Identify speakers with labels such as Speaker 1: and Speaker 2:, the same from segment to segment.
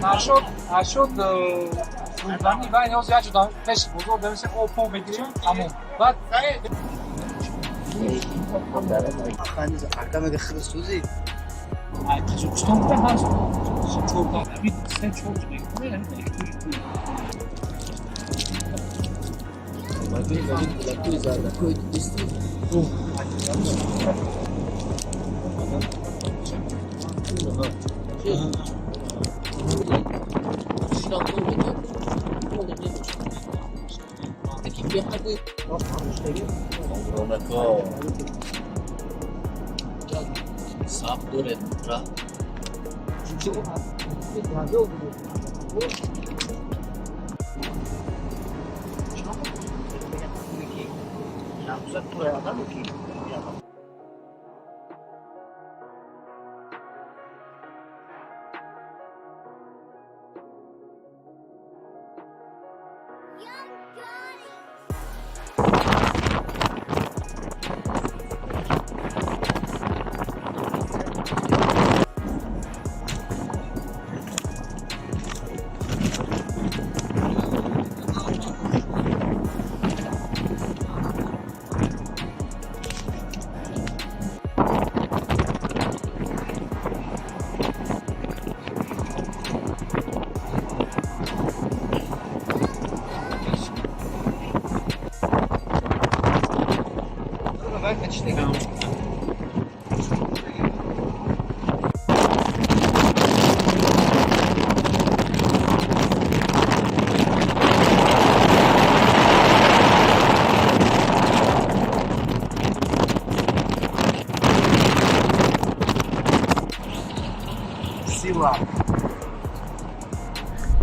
Speaker 1: Нашуд, султани вай ноз як ҷудам пеши бозор бемиса об мегирем, тамом. Баъд
Speaker 2: Ака мега хиди сӯзи.
Speaker 1: Қазоқистон буда ҳаст чорта, се чор
Speaker 3: Саб доред ра.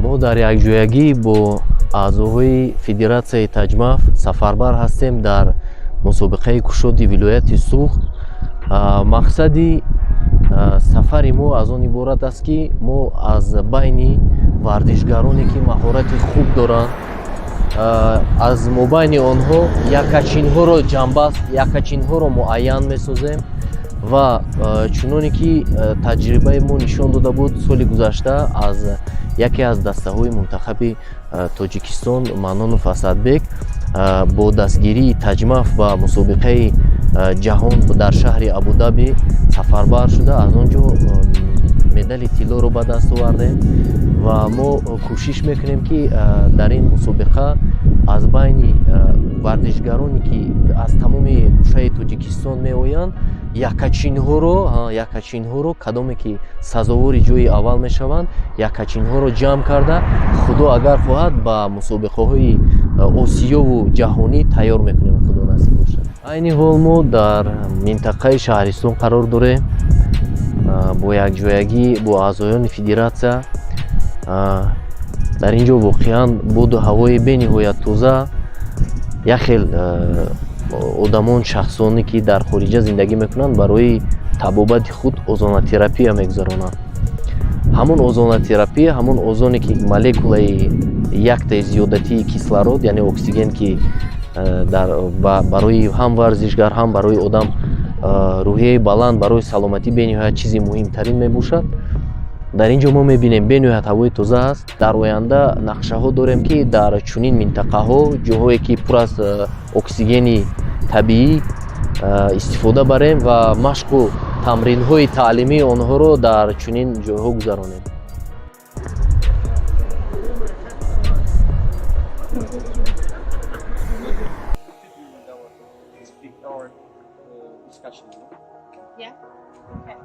Speaker 3: Мо дар якҷоягӣ бо аъзоҳои федератсияи Таҷмаф сафарбар ҳастем дар мусобиқаи кушоди вилояти Суғд. Мақсади сафари мо аз он иборат аст, ки мо аз байни варзишгароне, ки маҳорати хуб доранд, аз мобайни онҳо якачинҳоро ҷамъбаст, якачинҳоро муайян месозем ва чуноне ки таҷрибаи мо нишон дода буд, соли гузашта аз яке аз дастаҳои мунтахаби Тоҷикистон Манонов Асадбек бо дастгирии Таҷмаф ба мусобиқаи ҷаҳон дар шаҳри Абудаби сафарбар шуда, аз он ҷо медали тиллоро ба даст овардем. Ва мо кӯшиш мекунем, ки дар ин мусобиқа аз байни варзишгароне, ки аз тамоми гӯшаи Тоҷикистон меоянд, якачинҳоро, кадоме ки сазовори ҷои аввал мешаванд, якачинҳоро ҷамъ карда, Худо агар хоҳад, ба мусобиқаҳои осиёву ҷаҳонӣ тайёр мекунем, Худо насиб бошад. Айни ҳол мо дар минтақаи шаҳристон қарор дорем бо якҷоягӣ бо аъзоёни федератсия. Дар ин ҷо воқеан боду ҳавои бениҳоят тоза. Як хел одамон, шахсоне, ки дар хориҷа зиндагӣ мекунанд, барои табобати худ озонотерапия мегузаронанд. Ҳамон озонотерапия, ҳамон озоне, ки молекулаи яктаи зиёдатии кислород, яъне оксиген, ки барои ҳам варзишгар, ҳам барои одам рӯҳияи баланд, барои саломатӣ бениҳоят чизи муҳимтарин мебошад. Дар ин ҷо мо мебинем, бениҳоят ҳавои тоза аст. Дар оянда нақшаҳо дорем, ки дар чунин минтақаҳо, ҷоҳое, ки пур аз оксигени табиӣ, истифода барем ва машқу тамринҳои таълимии онҳоро дар чунин ҷойҳо гузаронем.
Speaker 4: Yeah. Okay.